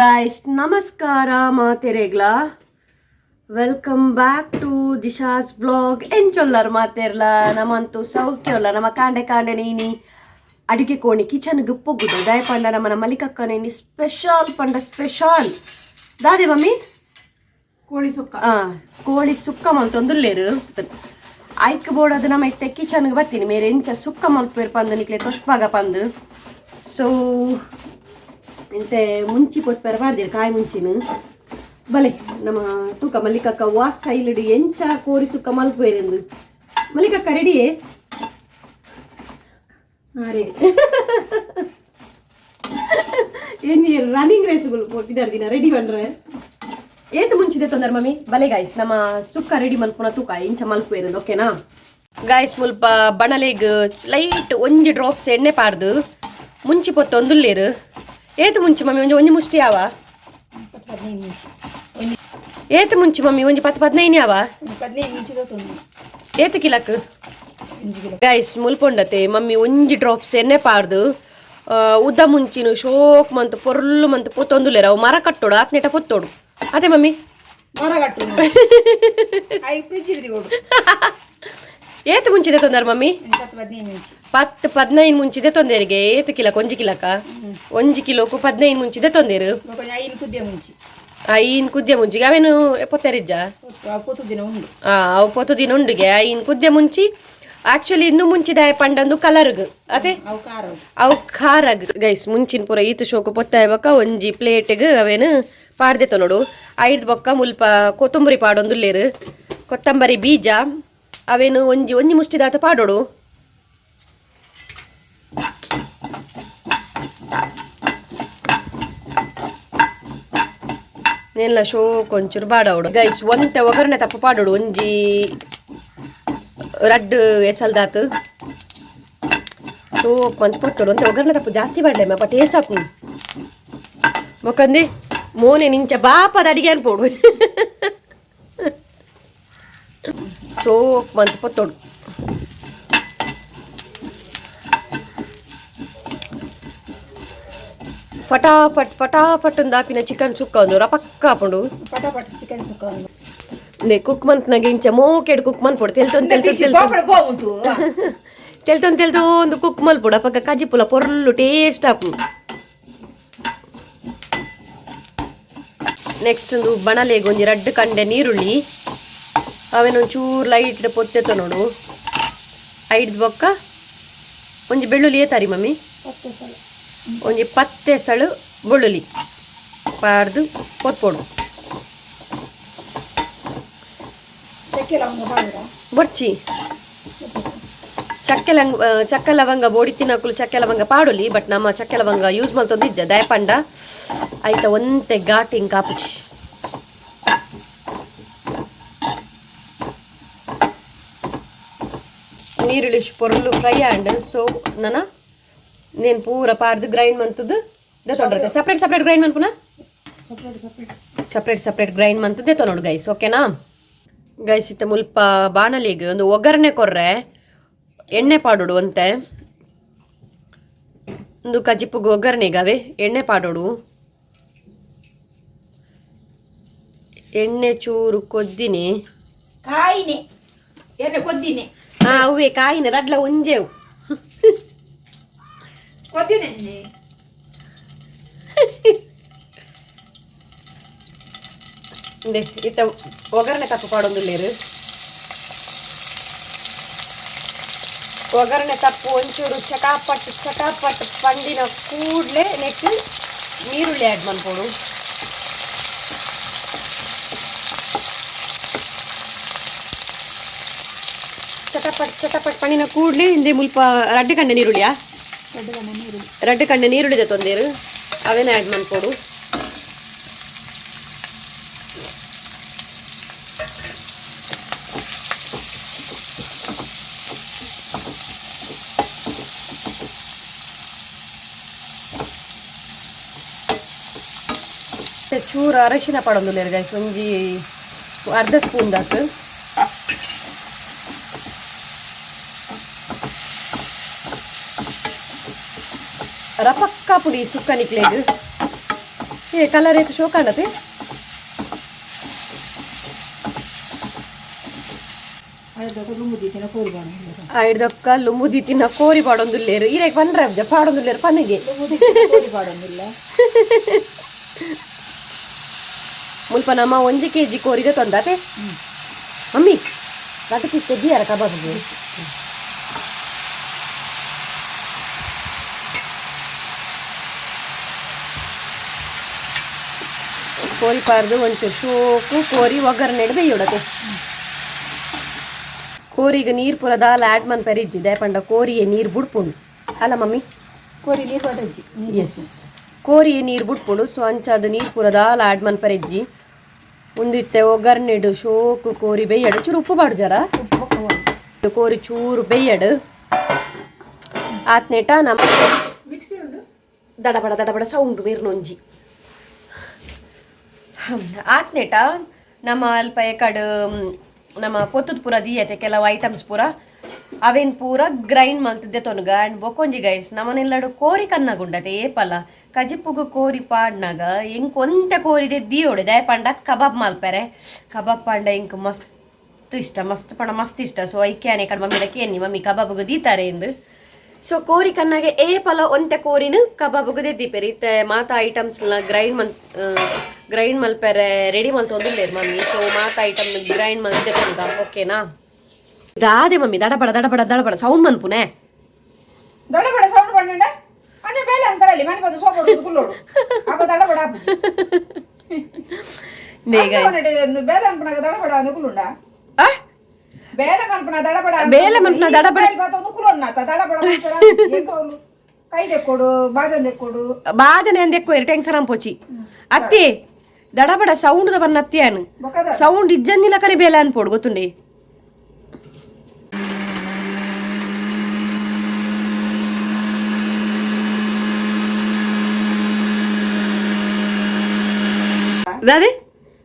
Guys, ನಮಸ್ಕಾರ ಮಾತೆರೆಗ್ಲ. Welcome back to Disha's vlog. ಎಂಚೊಲ್ಲರ್ ಮಾತೆರ್ಲ? ನಮ್ಮಂತೂ ಸೌಖ್ಯಲ್ಲ. ನಮ್ಮ ಕಾಂಡೆ ಕಾಂಡೆ ನೀನಿ ಅಡಿಗೆ ಕೋಣಿ ಕಿಚನ್ಗೆ ಪೊಗ್ಗುದು. ದಯಪಂಡ ನಮ್ಮನ ಮಲಿಕಕ್ಕನ ಇನಿ ಸ್ಪೆಷಲ್ ಪಂಡ ಸ್ಪೆಷಲ್ ದಾದೆ ಮಮ್ಮಿ? ಕೋಳಿ ಸುಕ್ಕ. ಆ, ಕೋಳಿ ಸುಕ್ಕ ಮಲ್ತೊಂದುಲ್ಲೇರು. ಐಕ್ ಬೋಡದು ನಮ್ಮ ಇತ್ತೆ ಕಿಚನ್ಗೆ ಬರ್ತೀನಿ. ಮೇರೆ ಎಂಚ ಸುಕ್ಕ ಮಲ್ಪೇರು ಪಂದು ನಿಕ್ಲೆ ತೊಷ್ಪಾಗ ಪಂದು. ಸೊ ಇಂತೆ ಮುಂಚಿ ಪೊತ್ಪೆರ ಪಾಡ್ದಿರು, ಕಾಯಿ ಮುಂಚಿನ. ಬಲೆ ನಮ್ಮ ತೂಕ ಮಲ್ಲಿಕಕ್ಕ ವಾ ಸ್ಟೈಲ್ ಇಡು ಎಂಚ ಕೋರಿ ಸುಕ್ಕ ಮಲ್ಪೇರೆಂದು. ಮಲ್ಲಿಕಕ್ಕ, ರೆಡಿಯೇ? ಹಾ, ರೆಡಿ. ಏನು ರನ್ನಿಂಗ್ ರೇಸ್ಗಳು ಹೋಗಿದ್ದಾರೆ ದಿನ ರೆಡಿ ಬಂದ್ರೆ. ಏತು ಮುಂಚಿದೆ ತೊಂದರೆ ಮಮ್ಮಿ? ಬಲೆ ಗಾಯ್ಸ್, ನಮ್ಮ ಸುಕ್ಕ ರೆಡಿ ಮಲ್ಪುನ ತೂಕ ಇಂಚ ಮಲ್ಪು, ಓಕೆನಾ ಗಾಯ್ಸ್? ಮುಲ್ಪ ಬಣಲೆಗ್ ಲೈಟ್ ಒಂಜಿ ಡ್ರಾಪ್ಸ್ ಎಣ್ಣೆ ಪಾಡ್ದು ಮುಂಚಿ ಪೊತ್ತೊಂದುಲ್ಲೇರು. ಏತು ಮುಂಚಿ ಮಮ್ಮಿ? ಒಂಜಿ ಒಂಜಿ ಮುಷ್ಟಿ ಯಾವ? 10 15 ಮುಂಚಿ ಒಂಜಿ. ಏತು ಮುಂಚಿ ಮಮ್ಮಿ? ಒಂಜಿ 10 15 ಯಾವ? ಒಂಜಿ 15 ಮುಂಚಿ ತೊಂದು. ಏತು ಕಿಲಕ್? 1 ಕಿಲೋ. ಗೈಸ್, ಮುಲ್ಪೊಂಡತೆ ಮಮ್ಮಿ ಒಂಜಿ ಡ್ರಾಪ್ಸ್ ಎಣ್ಣೆ ಪಾಡ್ದು ಉದ್ದ ಮುಂಚಿನ ಶೋಕ್ ಮಂತು ಪೊರ್ಲು ಮಂತು ಪೊತ್ತೊಂದುಲ್ಲೇರು. ಅವು ಮರ ಕಟ್ಟೋಡು, ಆತ್ನೇಟ ಪೊತ್ತೋಡು ಅದೇ ಮಮ್ಮಿ. ಮರ ಕಟ್ಟು, I fridge ಹಿಡಿದು ಕೊಡು. ಏತು ಮುಂಚಿದೆ ತೊಂದರೆ ಮಮ್ಮಿ? ಒಂಜಿ 10 15 ಮುಂಚಿ. 10 15 ಮುಂಚಿದೆ ತೊಂದರೆಗೆ. ಏತು ಕಿಲಕ್? 1 ಕಿಲಕ? 1 ಕಿಲೋಕು 15 ಮುಂಚಿದೆ ತೊಂದೇರು. ಬೊಕ ಒಂಜಿ 5 ಕುದ್ದೆ ಮುಂಚಿ. 5 ಕುದ್ದೆ ಮುಂಚಿಗೆ ಅವೇನು ಪೊತ್ತೆರಿಜ್ಜ? ಪೊತ್ತು ದಿನ ಉಂಡು. ಆ, ಅವು ಪೊತ್ತು ದಿನ ಉಂಡುಗೆ. 5 ಕುದ್ದೆ ಮುಂಚಿ ಆಕ್ಚುಲಿ ಇನ್ನು ಮುಂಚಿದ ಪಂಡಂದು ಕಲರ್ಗ್ ಅದೇ. ಅವು ಖಾರ. ಅವು ಖಾರಗ್. ಗೈಸ್, ಮುಂಚಿನ ಪೂರ ಈತು ಶೋಕು ಪೊತ್ತಾಯ ಬೊಕ್ಕ ಒಂಜಿ ಪ್ಲೇಟ್ಗ್ ಅವೇನು ಪಾಡ್ದೆತ ನೋಡು. ಐದು ಬೊಕ್ಕ ಮುಲ್ಪ ಕೊತ್ತಂಬರಿ ಪಾಡೊಂದುಲ್ಲೇರು. ಕೊತ್ತಂಬರಿ ಬೀಜ ಅವೇನು ಒಂಜಿ ಒಂಜಿ ಮುಷ್ಟಿದಾತ ಪಾಡೋಡು. ನೆಲ್ಲ ಶೋಕ್ ಒಂಚೂರು ಬಾಡವಡು. ಗೈಸ್, ಒಂತೆ ಒಗ್ಗರಣೆ ತಪ್ಪು ಪಾಡೋಡು, ಒಂಜಿ ರಡ್ಡ್ ಎಸಲ್ದಾತು. ಸೋಪ್ ಅಂತ ಪೊತ್ತೋಡು. ಒಂತೆ ಒಗ್ಗರಣೆ ತಪ್ಪು ಜಾಸ್ತಿ ಬಾಡ್ಲೆ ಅಪ್ಪ, ಟೇಸ್ಟ್ ಆಪು. ಮೊಕಂದಿ ಮೋನೆ ನಿಂಚ ಬಾಪದ ಅಡಿಗೆ ಅನ್ಪೋಡು. ಸೋಪ್ ಮಂತ್ ಪೊತ್ತೋಡು. ಫಟಾಫಟ್ ಫಟಾಫಟ್ ದಾಪಿನ ಚಿಕನ್ ಸುಕ್ಕ ಒಂದು ರಪಕ್ಕ ಹಾಪುಂಡು. ಪಟಾಪಟ್ ಚಿಕನ್ ಸುಕ್ಕ ಉಂಡು. ನೆ ಕುಕ್ ಮನ್ಪುನಾಗ ಇಂಚ ಮೋಕೆಡ್ ಕುಕ್ ಮನ್ಪೊಡು. ತೆಲ್ತೊಂದು ತೆಲ್ತೊಂದು ತೆಲ್ತೊಂದು ಪಾಪಡ ಪೋವುಂತು. ತೆಲ್ತೊಂದು ತೆಲ್ತೊಂದು ಕುಕ್ ಮಲ್ಪೊಡು. ಅಪಗ ಕಜಿಪುಲ ಪೊರ್ಲು ಟೇಸ್ಟ್ ಆಪುಂಡು. ನೆಕ್ಸ್ಟ್ ಒಂದು ಬಣಲೆಗ್ ಒಂಜಿ ರಡ್ಡ್ ಕಂಡೆ ನೀರುಳ್ಳಿ, ಅವೇನು ಒಂಚೂರು ಲೈಟ್ ಪೊತ್ತೆತ ನೋಡು. ಐಡ್ದ್ ಬೊಕ್ಕ ಒಂಜಿ ಬೆಳ್ಳುಳ್ಳಿ ಏತಾರಿ ಮಮ್ಮಿ? 10 ಸಲ. ಒಂಜಿ 10 ಎಸಳು ಬೆಳ್ಳುಳ್ಳಿ ಪಾಡ್ದು ಪೊತ್ಪೊಡು. ಚಕ್ಕೆ ಲವಂಗ ಪಾಡುಡ? ಬೊರ್ಚಿ, ಚಕ್ಕೆ ಲಂಗ, ಚಕ್ಕೆ ಲವಂಗ ಬೋಡಿ ತಿನ್ನಕುಲು ಚಕ್ಕೆ ಲವಂಗ ಪಾಡೊಲಿ. ಬಟ್ ನಮ್ಮ ಚಕ್ಕೆ ಲವಂಗ ಯೂಸ್ ಮಲ್ತೊಂದಿಜ್ಜ. ದಯಪಂಡ ಆಯ್ತ ಒಂತೆ ಘಾಟಿಂಗ್ ಕಾಪುಚಿ. ನೀರುಳ್ಳಿ ಪೊರ್ಲು ಫ್ರೈ ಆಂಡ್. ಸೊ ನನ ನೇನು ಪೂರ ಪಾಡ್ದು ಗ್ರೈಂಡ್ ಮಂತದ್ದು ದೆತ್ತೊಂಡ್ರತೆ. ಸಪ್ರೇಟ್ ಸಪ್ರೇಟ್ ಗ್ರೈಂಡ್ ಮನ್ಪುನ. Separate separate. Separate separate grind ಮಂತದ್ದೆ ನೋಡು ಗೈಸ್, ಓಕೆನಾ ಗೈಸ್? ಇತ್ತ ಮುಲ್ಪ ಬಾಣಲಿಗೆ ಒಂದು ಒಗ್ಗರಣೆ ಕೊರ್ರೆ ಎಣ್ಣೆ ಪಾಡೋಡು. ಒಂತೆ ಒಂದು ಕಜಿಪುಗ್ ಒಗ್ಗರಣೆಗೆ ಅವೇ ಎಣ್ಣೆ ಪಾಡೋಡು. ಎಣ್ಣೆ ಚೂರು ಕೊದ್ದಿನಿ. ಕಾಯಿನೆ ಎಣ್ಣೆ ಕೊದ್ದಿನಿ. ಹಾ, ಅವೇ ಕಾಯಿನ ರಡ್ಲ ಒಂಜೇವು. ಕೊದ್ದಿನಿ. ಇಂದೆ ಇತ್ತ ಒಗ್ಗರಣೆ ತಪ್ಪು ಪಾಡೊಂದುಲ್ಲೇರು. ಒಗ್ಗರಣೆ ತಪ್ಪು ಒಂಚೂರು ಚಟಾಪಟ್ ಚಟಾಪಟ್ ಪಂಡಿನ ಕೂಡಲೇ ನೆಕ್ಸ್ಟ್ ನೀರುಳ್ಳಿ ಆ್ಯಡ್ ಮನ್ಪೊಡು. ಚಟಪಟ್ ಚಟಪಟ್ ಪಂಡಿನ ಕೂಡಲೇ ಹಿಂದೆ ಮುಲ್ಪ ರಡ್ಡು ಕಂಡೆ ನೀರುಳ್ಳಿಯಾ? ದೊಡ್ಡ ಗಂಡ ನೀರುಳ್ಳಿ. ರಡ್ಡು ಕಂಡೆ ನೀರುಳ್ಳಿ ತೊಂದೇರು, ಅವೇನ ಆ್ಯಡ್ ಮನ್ಪೊಡು. ಚೂರು ಅರಶಿನ ಪಾಡೊಂದುಲ್ಲೆರ್ ಗೈಸ್, ಒಂಜಿ ಅರ್ಧ ಸ್ಪೂನ್ ದಾತ್. ರಪಕ್ಕ ಪುಡಿ ಸುಕ್ಕ ನಿಕ್ಲೆಗ್. ಚೇ ಕಲರ್ ಏತ್ ಶೋಕ್ ಆಂಡತೆ. ಐಡ್ದೊಕ್ಕ ಲುಂಬುದಿ ತಿನ್ನ ಕೋರಿ ಪಾಡೊಂದುಲ್ಲೇರು. ಇರೆಗ್ ಪಂಡ್ರೆ ಅಬ್ಜ ಪಾಡೊಂದುಲ್ಲೇರು ಪನಿಗೆ. ಮುಲ್ಪ ನಮ್ಮ 1 ಕೆಜಿ ಕೋರಿಗೆ ತೊಂದಾತೆ. ಮಮ್ಮಿ, ರಡ್ಡ್ ಪೀಸ್ ತೆಗ್ದಿಯಾರ ಕಬಾಬ್ಗೆ? ಕೋರಿ ಪಾರ್ದು ಒಂಚೂರು ಶೋಕು ಕೋರಿ ಒಗ್ಗರಣೆಡ್ ಬೇಯೋಡತೆ. ಕೋರಿಗೆ ನೀರು ಪೂರ ದಾಲ ಆಡ್ ಮನ್ಪೆರೆ ಇಜ್ಜಿ, ದಾಯೆ ಕೋರಿಯೇ ನೀರು ಬುಡ್ಪುಂಡು ಅಲ್ಲ ಮಮ್ಮಿ? ಕೋರಿ ನೀರು ಪಡಜ್ಜಿ. ಎಸ್, ಕೋರಿಯೇ ನೀರು ಬುಡ್ಪುಂಡು. ಸೊ ಅಂಚಾದ ನೀರು ಪೂರ ದಾಲ ಆಡ್ ಮನ್ಪೆರೆ ಇಜ್ಜಿ. ಉಂದು ಇತ್ತೆ ಒಗ್ಗರಣೆಡು ಶೋಕು ಕೋರಿ ಬೇಯಡು. ಚೂರು ಉಪ್ಪು ಪಾಡು ಜರ. ಕೋರಿ ಚೂರು ಬೇಯಡು ಆತ್ನೇಟ ನಮ್ಮ ಮಿಕ್ಸಿ ಉಂಡು. ದಡಬಡ ದಡಬಡ ಸೌಂಡ್ ಬೇರ್ನೊಂಜಿ ಆತ್ನೇಟ ನಮ್ಮ ಅಲ್ಪ ಎಕಡ್ ನಮ್ಮ ಪೊತ್ತುದ್ ಪೂರ ದೀಯತೆ ಕೆಲವು ಐಟಮ್ಸ್ ಪೂರ, ಅವೇನ್ ಪೂರ ಗ್ರೈಂಡ್ ಮಲ್ತಿದ್ದೆ ತೊನಗ. ಆ್ಯಂಡ್ ಬೊಕೊಂಜಿ ಗೈಸ್, ನಮ್ಮನೆಲ್ಲಡು ಕೋರಿ ಕನ್ನಗುಂಡತೆ ಏಪಲ ಕಜಿಪುಗು ಕೋರಿ ಪಾಡ್ನಾಗ ಎಂಕ್ ಒಂತೆ ಕೋರಿದೆ ದಿಯೋಡು, ದಾಯ ಪಂಡ ಕಬಾಬ್ ಮಲ್ಪೆರೆ. ಕಬಾಬ್ ಪಾಂಡ ಎಂಕ್ ಮಸ್ತ್ ಇಷ್ಟ, ಮಸ್ತ್ ಪಂಡ ಮಸ್ತ್ ಇಷ್ಟ. ಸೊ ಐಕೆ ಆನೆ ಕಡೆ ಮಮ್ಮಿಡ ಕೇನಿ, ಮಮ್ಮಿ ಕಬಾಬ್ಗೆ ದೀತಾರೆ ಎಂದು. ಸೊ ಕೋರಿ ಕನ್ನಾಗೆ ಏಪಲ ಒಂತೆ ಕೋರಿನ ಕಬಾಬ್ಗೆ ದೆದ್ದಿಪೆರ್. ಇತ್ತೆ ಮಾತ ಐಟಮ್ಸ್ ಗ್ರೈಂಡ್ ಮಲ್ಪೆರೆ ರೆಡಿ ಮಲ್ತೊಂದುಲ್ಲೇರ್ ಮಮ್ಮಿ. ಸೊ ಮಾತ ಐಟಮ್ ಗ್ರೈಂಡ್ ಮಲ್ತೆ ಓಕೆನಾ? ದಾದೆ ಮಮ್ಮಿ, ದಡಬಡ ದಡಬಡ ದಡಬಡ ಸೌಂಡ್ ಮನ್ಪುನೆ? ದೊಡ್ಡ ಬಡ ಸೌಂಡ್ ಬಂಡ ಅದೇ ಬೇಲೆ ಅನ್ಪರಲ್ಲಿ ಮನೆ ಬಂದು ಸೋಪೋಡು ಕುಲ್ಲೋಡು ಅಪ್ಪ ದಡ ಬಡ. ನೇ ಗೈಸ್. ಬೇಲೆ ಅನ್ಪನಾಗ ದಡ ಬಡ ಕುಲ್ಲುಂಡ. ಬೇಲೆ ಮನ್ಪನ ದಡ ಬಡ. ಬೇಲೆ ಮನ್ಪುನ ದಡಬಡ. ಕುಲೊನ್ನಾತ ದಡ ಬಡ. ಕೈ ದೆಕ್ಕೊಡು, ಬಾಜನ್ ದೆಕ್ಕೊಡು. ಬಾಜನೆ ಅಂದೆಕ್ಕು ಟೆನ್ಷನ್ ಪೋಚಿ ಅತ್ತೆ. ದಡಬಡ ಸೌಂಡ್ the ಬನ್ನ ಅತ್ತೆಯಾನು. ಬೊಕದ. ಸೌಂಡ್ ಇಜ್ಜಂದಿನ ಕನೆ ಬೇಲೆ ಅನ್ಪೋಡು ಗೊತ್ತುಂಡೆ. ದಾದೆ?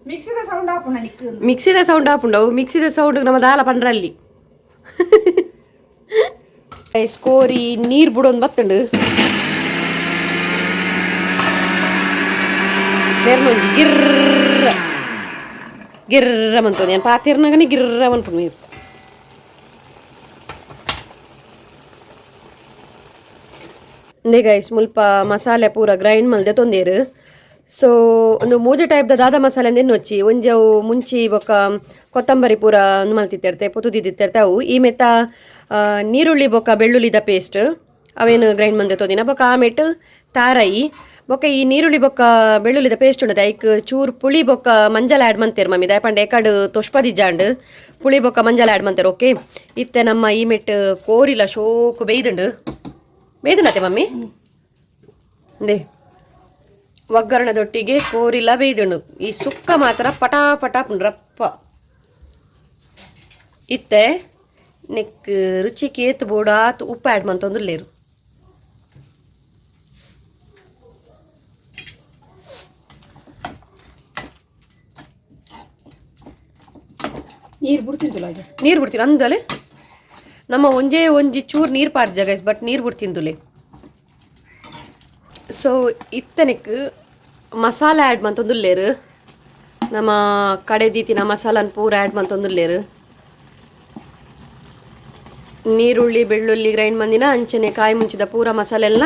ಮಿಕ್ಸಿದ ಸೌಂಡ್ ಆಪುಂಡ ನಿಕ್ಕು. ಮಿಕ್ಸಿದ ಸೌಂಡ್ ಆಪುಂಡವು. ಮಿಕ್ಸಿದ ಸೌಂಡ್ ನಮ್ಮ ದಾಲ ಪಂಡ್ರಲ್ಲಿ. ಕೋರಿ ನೀರ್ ಬುಡೊಂದು ಬತ್ತುಂಡು. ಬೇರ್ನೊಂಜಿ ಗಿರ್ರ ಗಿರ್ರ ಮಂತೊಂದು. ಏನು ಪಾತಿರ್ನಾಗನೆ ಗಿರ್ರ ಮನ್ಪುಂಡು ನೀರು. ಇಂದೇ ಗೈಸ್, ಮುಲ್ಪ ಮಸಾಲೆ ಪೂರ ಗ್ರೈಂಡ್ ಮಲ್ದೆ ತೊಂದೇರು. ಸೊ ಒಂದು ಮೂಜೆ ಟೈಪ್ದ ದಾದ ಮಸಾಲೆ ಅಂದ್ ಒಂಜಿ ಅವು ಮುಂಚಿ ಬೊಕ್ಕ ಕೊತ್ತಂಬರಿ ಪೂರ ಮಲ್ತಿತ್ತಿರ್ತೆ, ಪೊತುದಿತ್ತಿರ್ತೆ ಅವು. ಈ ಮೆತ್ತ ನೀರುಳ್ಳಿ ಬೊಕ್ಕ ಬೆಳ್ಳುಳ್ಳಿದ ಪೇಸ್ಟ್ ಅವೇನು ಗ್ರೈಂಡ್ ಮಂದೆ ತೊದಿನ. ಬೊಕ್ಕ ಆಮೇಟ್ ತಾರೈ ಬೊಕ್ಕ ಈ ನೀರುಳ್ಳಿ ಬೊಕ್ಕ ಬೆಳ್ಳುಳ್ಳಿದ ಪೇಸ್ಟ್ ಉಂಡದ. ಐಕ್ ಚೂರು ಪುಳಿ ಬೊಕ್ಕ ಮಂಜಲ್ ಆ್ಯಡ್ ಮಂತೇರು ಮಮ್ಮಿ, ದಾಯೆ ಎಕಡ್ ತೊಷ್ಪದಿಜ್ಜಾಂಡ್. ಪುಳಿ ಬೊಕ್ಕ ಮಂಜಲ್ ಆ್ಯಡ್ ಮಂತೇರು. ಓಕೆ, ಇತ್ತೆ ನಮ್ಮ ಈ ಮೆಟ್ ಕೋರಿಲ ಶೋಕು ಬೇಯ್ದುಂಡು. ಬೇಯ್ದುಂಡತೆ ಮಮ್ಮಿ? They, ಒಗ್ಗರಣೆದೊಟ್ಟಿಗೆ ಕೋರಿಲ ಬೇಯ್ದುಂಡು. ಈ ಸುಕ್ಕ ಮಾತ್ರ ಪಟಾ ಪಟಾ ರಪ್ಪ. ಇತ್ತೆ ನೆಕ್ ರುಚಿಗೆ ಏತ್ ಬೋಡಾತ್ ಉಪ್ಪು ಆ್ಯಡ್ ಮಂತೊಂದುಲ್ಲೇರು. ನೀರು ಬಿಡ್ತಿದ್ದಿಲ್ಲ ಹಾಗೆ. ನೀರು ಬಿಡ್ತೀನಿ ಅಂದಲೆ. ನಮ್ಮ ಒಂಜೇ ಒಂಜಿ ಚೂರು ನೀರು ಪಾಡ್ಜ ಗೈಸ್, ಬಟ್ ನೀರು ಬಿಡ್ತಿಂದುಲೆ. ಸೊ ಇತ್ತನೆಕ್ ಮಸಾಲೆ ಆ್ಯಡ್ ಮಂತೊಂದುಲ್ಲೇರು. ನಮ್ಮ ಕಡೆ ದೀತಿನ ಮಸಾಲನ್ ಪೂರ ಆ್ಯಡ್ ಮಂತೊಂದುಲ್ಲೇರು. ನೀರುಳ್ಳಿ ಬೆಳ್ಳುಳ್ಳಿ ಗ್ರೈಂಡ್ ಮಂದಿನ ಅಂಚನೆ ಕಾಯಿ ಮುಂಚಿದ ಪೂರ ಮಸಾಲೆ ಎಲ್ಲ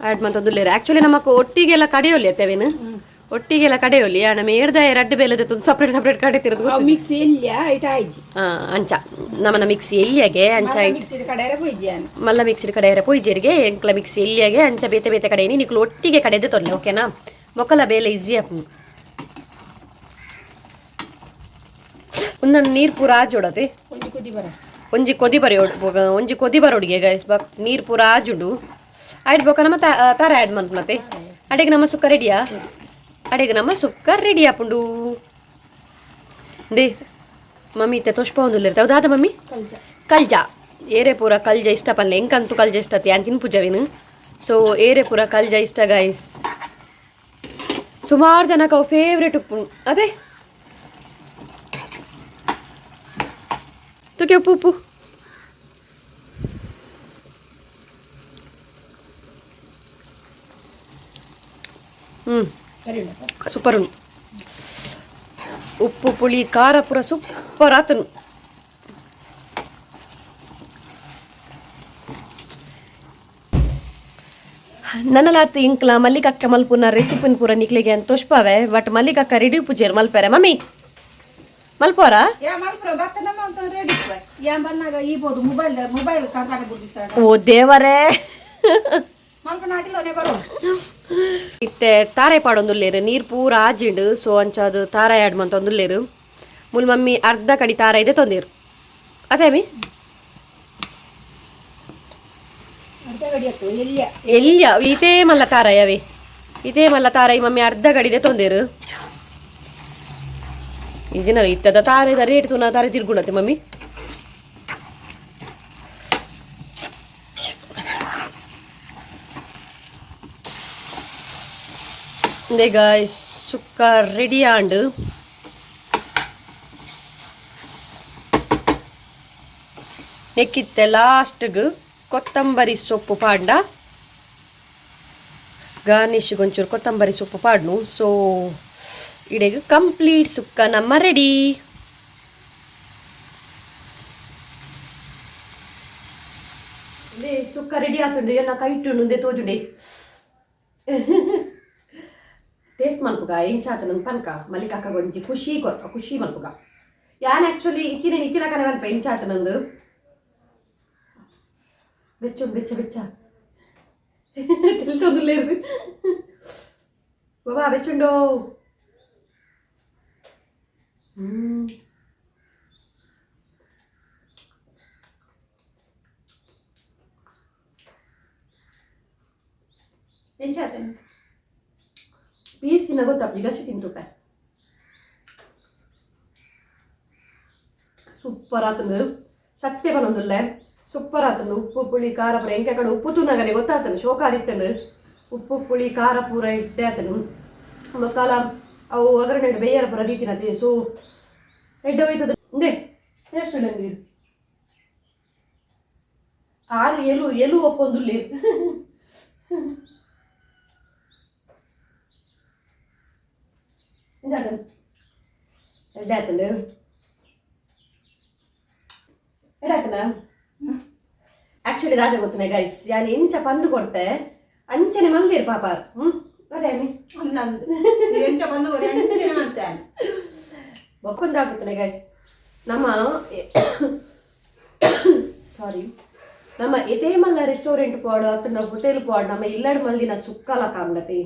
ಆ್ಯಡ್ ಮಂತೊಂದುಲ್ಲೇರು. ಆ್ಯಕ್ಚುಲಿ ನಮಕ್ ಒಟ್ಟಿಗೆಲ್ಲ ಕಡೆಯೊಲಿ ಅತ್ತವೇನು, ಒಟ್ಟಿಗೆಲ್ಲ ಕಡೆಯೊಲಿ. ನಮ್ಮ ಏರ್ದ ರಡ್ಡು ಬೇಲದ ಸಪ್ರೇಟ್ ಸಪ್ರೇಟ್ ಕಡೆ ತಿರುದು. ಮಿಕ್ಸಿ ಎಲ್ಲಿಯ ಐಟ ಆಯ್ಜಿ. ಅಂಚ ನಮ್ಮನ ಮಿಕ್ಸಿ ಎಲ್ಲಿಯಾಗೆ ಅಂಚ. ಮಿಕ್ಸಿ ಕಡೆ ಪೋಯ್ಜಿ. ಮಲ್ಲ ಮಿಕ್ಸಿಡ್ ಕಡೆ ಪೊಯ್ಜೇರಿಗೆ. ಎಂಕ್ಲ ಮಿಕ್ಸಿ ಎಲ್ಲಿಯಾಗೆ ಅಂಚ ಬೇತೆ ಬೇತೆ ಕಡೆ ನಿಕ್ಲು ಒಟ್ಟಿಗೆ ಕಡೆದು ತೊಲ್ಲೆ, ಓಕೆನಾ? ಮೊಕ್ಕಲ ಬೇಲೆ ಈಸಿ ಆಪುಂಡು. ಒಂದೊಂದು ನೀರು ಪೂರ ಆಜೋಡತೆ. ಒಂಜಿ ಕುದಿ ಬರ. ಒಂಜಿ ಕೊದಿ ಬರಿ, ಒಂಜಿ ಕೊದಿ ಬರೋಡಿಗೆ ಗೈಸ್. ಬಕ್ ನೀರು ಪೂರ ಆಜುಂಡು. ಆಯ್ತು, ಬೊಕ ನಮ್ಮ ತಾರ ಆ್ಯಡ್ ಮನ್ಪುನತೆ. ಅಡೆಗೆ ನಮ್ಮ ಸುಕ್ಕ ರೆಡಿಯಾ? ಅಡೆಗೆ ನಮ್ಮ ಸುಕ್ಕ ರೆಡಿ ಆಪುಂಡು. They mummy, ಇತ್ತೆ ತೊಷ್ಪ ಒಂದುಲ್ಲಿರ್ತಾವ ದಾದ ಮಮ್ಮಿ? ಕಲ್ಜ. ಕಲ್ಜ ಏರೆ ಪೂರ ಕಲ್ಜ ಇಷ್ಟ ಪನ್ಲೆ. ಎಂಕಂತೂ ಕಲ್ಜ ಇಷ್ಟ ಅತಿ, ಯಾನ್ ತಿನ್ಪುಜವಿನು. ಸೊ ಏರೆ ಪೂರ ಕಲ್ಜ ಇಷ್ಟ ಗೈಸ್? ಸುಮಾರು ಜನಕ್ಕೆ ಅವು ಫೇವ್ರೇಟ್ ಉಪ್ಪು ಅದೇ. ತುಕೆ ಉಪ್ಪು ಉಪ್ಪು. ಹ್ಞೂ. ಸರಿ. ಸೂಪರ್ ಉಂಡು. ಉಪ್ಪು, ಪುಳಿ, ಖಾರ ಪೂರ ಸೂಪರ್ ಆತನು. ನನಲಾತ್ ಇಂಕ್ಲ ಮಲ್ಲಿಕಕ್ಕ ಮಲ್ಪುನ ರೆಸಿಪಿನ ಪೂರ ನಿಕ್ಲೆಗೆ ಅಂತ ತೋಷ್ಪಾವೆ. ಬಟ್ ಮಲ್ಲಿಕಕ್ಕ ರೆಡಿ ಪೂಜೆರ್ ಮಲ್ಪೆರೆ. ಮಮ್ಮಿ, ಮಲ್ಪೋರಾ? ಯಾ ಮಲ್ಪುರ ಬತ್ತ ನಮ್ಮ ಅಂತ ರೆಡಿ. ಯಾ ಬಂದಾಗ ಈ ಬೋದು ಮೊಬೈಲ್ ಮೊಬೈಲ್ ಕರ್ನಾಟಕ ಬಿಡ್ತಿರ್ತಾರೆ. ಓ ದೇವರೇ! ಮಲ್ಪನ ಆಗಿಲ್ಲನೆ ಬರೋ. ಇತ್ತೆ ತಾರೆ ಪಾಡೊಂದುಲ್ಲೇರು. ನೀರು ಪೂರ ಆಜಿಂಡು. ಸೊ ಅಂಚ ಅದು ತಾರ ಆಡ್ ಮಂತೊಂದುಲ್ಲೇರು. ಮುಲ್ ಮಮ್ಮಿ ಅರ್ಧ ಕಡಿ ತಾರ ಇದೆ ತೊಂದಿರು ಅದೇ ಮಿ. ಅರ್ಧ ಗಡಿ ಆಯ್ತು ಎಲ್ಲಿಯ? ಎಲ್ಲಿಯ? ಇದೇ ಮಲ್ಲ ತಾರ ಯಾವೆ, ಇದೇ ಮಲ್ಲ ತಾರ. ಈ ಮಮ್ಮಿ ಅರ್ಧ ಗಡಿದೆ ತೊಂದಿರು. ಇದಿನ ಇತ್ತದ ತಾರೆದ ರೇಟ್ ತುನ ತಾರೆ ತಿರ್ಗುಣತೆ ಮಮ್ಮಿ. ಗಾಯ್ಸ್, ಸುಕ್ಕ ರೆಡಿ ಆಂಡ್. ನೆಕ್ಕಿತ್ತೆ ಲಾಸ್ಟ್ಗ್ ಕೊತ್ತಂಬರಿ ಸೊಪ್ಪು ಪಾಂಡ. ಗಾರ್ನಿಶ್ ಒಂಚೂರು ಕೊತ್ತಂಬರಿ ಸೊಪ್ಪು ಪಾಡ್ನು. ಸೊ ಇಡೆಗ್ ಕಂಪ್ಲೀಟ್ ಸುಕ್ಕ ನಮ್ಮ ರೆಡಿ. ಸುಕ್ಕ ರೆಡಿ ಆತುಂಡು. ಎಲ್ಲ ಕೈಟು ನುಂದೆ ತೋಜುಡೆ. ಟೇಸ್ಟ್ ಮಲ್ಪುಗ, ಎಂಚಾತ ನಂಗೆ ಪನ್ಕ. ಮಲ್ಲಿಕಾಕ ಒಂಜಿ ಖುಷಿ ಕೊರ್ಪ, ಖುಷಿ ಮಲ್ಪುಗ. ಯಾನ್ ಆಕ್ಚುಲಿ ಇತ್ತಿನ ಇತ್ತಿಲಕನೆ ಮಲ್ಪ. ಎಂಚಾತ ನಂದು? ಬೆಚ್ಚ ಬೆಚ್ಚ ಬೆಚ್ಚ తెలుతుందిలేదు బాబా. ಬೆಚ್ಚುಂಡು. ಎಂಚಾತ? ಪೀಸ್ ತಿನ್ನ ಗೊತ್ತಪ್ಪ, ಗಸಿ ತಿಂತುಪೆ. ಸೂಪರ್ ಆತಂದು. ಸತ್ಯ ಬನ್ನೊಂದುಲ್ಲೆ, ಸೂಪರ್ ಆತಂದು. ಉಪ್ಪು, ಪುಳಿ, ಖಾರ ಪೂರ ಎಂಕೆ ಕಡೆ. ಉಪ್ಪು ತೂನಗನೆ ಗೊತ್ತಾತನು, ಶೋಕ ಆದಿತ್ತನು. ಉಪ್ಪು, ಪುಳಿ, ಖಾರ ಪೂರ ಇಟ್ಟೆ ಆತನು. ಮಕ್ಕಾಲ ಅವು ಒಗ್ಗರಣೆ ಬೇಯರ ಪೂರ ರೀತಿನತೆ. ಸೊ ಎಡ್ಡೆ ಹೋಯ್ತದ. ಇಂದೆ ಎಷ್ಟು ನೀರು ಆರು ಎಲು ಎಲು ಒಕ್ಕೊಂದುಲ್ಲೆ. ಎಂತಾತನು? ಎಡ್ಡೆ ಆತಂದು. ಎಡ್ಡೆ ಆತನ. ಆಕ್ಚುಲಿ ದಾದೆ ಗೊತ್ತನೆ ಗೈಸ್, ಯಾನ್ ಎಂಚ ಪಂದು ಕೊಡ್ತೆ ಅಂಚನೆ ಮಲ್ದಿರ್ ಪಾಪ. ಅದೇ ಅಮ್ಮಿ. ನಂದು ಎಂಚ ಬಂದು ಎಂಚನೆ ಮಾಡ್ತಾನೆ. ಬೊಕ್ಕೊಂದಾಗುತ್ತಾನೆ ಗೈಸ್. ನಮ್ಮ, ಸಾರಿ, ನಮ್ಮ ಎತೆ ಮಲ್ಲ ರೆಸ್ಟೋರೆಂಟ್ ಪೋಡು ಅಥವಾ ಹೋಟೆಲ್ ಪೋಡು, ನಮ್ಮ ಇಲ್ಲಡ್ ಮಲ್ದಿನ ಸುಕ್ಕಲ ಕಾಂಡತಿ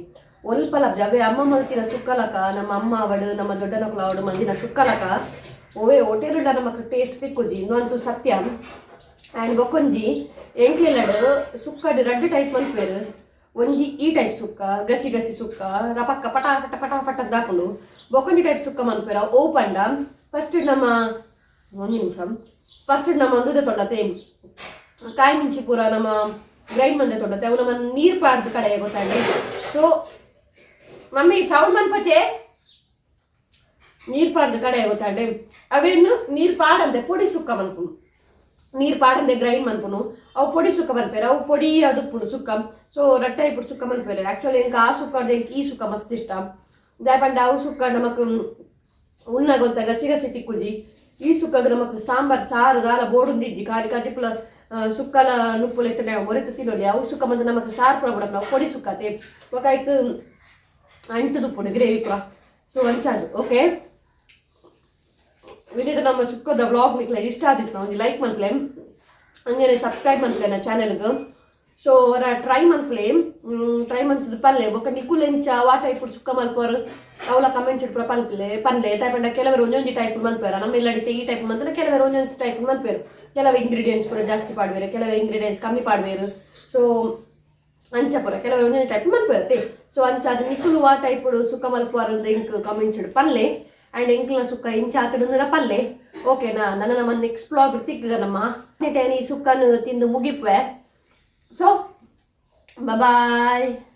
ಒಲ್ಪಲ ಜವೆ. ಅಮ್ಮ ಮಲ್ತಿನ ಸುಕ್ಕಲಕ, ನಮ್ಮ ಅಮ್ಮ ಅವಳು, ನಮ್ಮ ದೊಡ್ಡನಕುಲು ಅವಳು ಮಲ್ದಿನ ಸುಕ್ಕಲಕ ಓವೇ ಹೋಟೆಲ್ ನಮಕ್ ಟೇಸ್ಟ್ ತಿಕ್ಕುಜಿ. ಇನ್ನೊಂದು ಸತ್ಯ. ಆ್ಯಂಡ್ ಬೊಕ್ಕೊಂಜಿ ಎಂಕ್ಲೆಲ್ಲಡ್ ಸುಕ್ಕಡ್ ರಡ್ಡ್ ಟೈಪ್ ಮನ್ಪುವೆರ್. ಒಂಜಿ ಈ ಟೈಪ್ ಸುಕ್ಕ, ಗಸಿ ಗಸಿ ಸುಕ್ಕ, ರಪಕ್ಕ ಪಟ ಪಟ ಪಟ ಪಟ ದಾಪುಂಡು. ಬೊಕ್ಕೊಂಜಿ ಟೈಪ್ ಸುಕ್ಕ ಮನ್ಪುವೆರ್. ಓ ಪಂಡ ಫಸ್ಟ್ ನಮ್ಮ, ಒಂಜಿ ನಿಮಿಷ, ಫಸ್ಟ್ ನಮ್ಮ ಒಂದುದೆ ತೊಂಡತೆ, ಕಾಯಿ ಮುಂಚಿ ಪೂರ ನಮ್ಮ ಗ್ರೈಂಡ್ ಮಂದೆ ತೊಂಡತೆ. ಅವು ನಮ್ಮ ನೀರು ಪಾಡ್ದು ಕಡೆ ಗೊತ್ತಾಂಡೆ. So mummy, sound ಮನ್ಪಚೆ. ನೀರು ಪಾಡ್ದು ಕಡೆ ಗೊತ್ತಾಂಡೆ. ಅವೇನು ನೀರು ಪಾಡಂದೆ ಪೊಡಿ ಸುಕ್ಕ ಮನ್ಪುನು. ನೀರು ಪಾಡಂದೆ ಗ್ರೈಂಡ್ ಮನ್ಪುನು. ಅವು ಪೊಡಿ ಸುಕ್ಕ ಮನ್ಪೇರು. ಅವು ಪೊಡಿ ಅದು ಸುಕ್ಕ. ಸೊ ರಟ್ಟ ಇಪ್ಪು ಸುಕ್ಕ ಮನ್ಪೇರು. ಆ್ಯಕ್ಚುಲಿ ಎಂಕ ಆ ಸುಕ್ಕ, ಎಂಕ್ ಈ ಸುಕ್ಕ ಮಸ್ತ್ ಇಷ್ಟ. ದಾಯಪಂಡ ಅವು ಸುಕ್ಕ ನಮಕ್ ಉಣ್ಣಾಗ ಗಸಿ ಗಸಿ ತಿಕ್ಕುಜಿ. ಈ ಸುಕ್ಕಗ್ ನಮಕ್ ಸಾಂಬಾರ್ ಸಾರು ದಾಲ ಬೋಡುಂದಿಜ್ಜಿ. ಖಾಲಿ ಕಜಿಪುಲ ಸುಕ್ಕಲ ನುಪ್ಪುಲ ಇತ್ತನೆ ಒರೆತು ತಿನ್ನೋಲಿ. ಅವು ಸುಕ್ಕ ಬಂದು ನಮಕ್ ಸಾರು ಪೂರ ಬಿಡಪ್ಪ. ನಾವು ಪೊಡಿ ಸುಕ್ಕತೆ ಬೊಕ ಐಕ್ ಅಂಟು ತುಪ್ಪುಂಡು ಗ್ರೇವಿ ಪೂರ. ಸೊ ಅಂಚಾದು. ಓಕೆ, ವಿನೀತ ನಮ್ಮ ಸುಕ್ಕದ ವ್ಲಾಗ್ ನಿಕ್ಲೆ ಇಷ್ಟ ಆದಿತ್ತು ಒಂಜಿ ಲೈಕ್ ಮನ್ಪ್ಲೆ, ಹಂಗೇನೆ ಸಬ್ಸ್ಕ್ರೈಬ್ ಮನ್ಪ್ಲೆ ನಾ ಚಾನೆಲ್ಗೆ. ಸೊ ಅವರ ಟ್ರೈ ಮನ್ಪ್ಲೆ, ಟ್ರೈ ಮಂತದ ಪನ್ಲೆ. ಬೊಕ್ಕ ನಿಕುಲ್ ಎಂಚ ವಾ ಟೈಪ್ ಸುಕ್ಕ ಮಲ್ಪೋರು ಅವಲ ಕಮೆಂಟ್ಸ್ ಪೂರ ಪನ್ಪ್ಲೆ ಪನ್ಲೆ. ಪಂಡ ಕೆಲವರು ಒಂಜೊಂಜಿ ಟೈಪ್ ಮನ್ಪೇರ. ನಮ್ಮ ಇಲ್ಲಡಿತೆ ಈ ಟೈಪ್ ಮಂತನ, ಕೆಲವರು ಒಂಜೊಂಜಿ ಟೈಪ್ ಮನ್ಪೇರು. ಕೆಲವು ಇಂಗ್ರೀಡಿಯೆಂಟ್ಸ್ ಪೂರ ಜಾಸ್ತಿ ಪಾಡ್ವೇರು, ಕೆಲವು ಇಂಗ್ರೀಡಿಯೆಂಟ್ಸ್ ಕಮ್ಮಿ ಪಾಡ್ವೇರು. ಸೊ ಅಂಚ ಪೂರ ಕೆಲವು ಒಂಜೊಂಜಿ ಟೈಪ್ ಮನ್ಪೇರುತ್ತೆ. ಸೊ ಅಂಚ ಅದು ನಿಕುಲು ವಾ ಟೈಪ್ ಸುಕ್ಕ ಮಲ್ಪುವಾರಂತ ಇಂಕ್ ಕಮೆಂಟ್ಸ್ ಪನ್ಲೆ. ಆ್ಯಂಡ್ ಎಂಕ್ಲ ಸುಕ್ಕ ಇಂಚ ಆತಡ ಪಲ್ಲೆ. ಓಕೆನಾ? ನನ್ನ ನಮ್ಮ ನೆಕ್ಸ್ಟ್ ಬ್ಲಾಗ್ ತಿಕ್ಕ ನಮ್ಮ ಈ ಸುಕ್ಕನು ತಿಂದು ಮುಗಿಪುವೆ. So bye.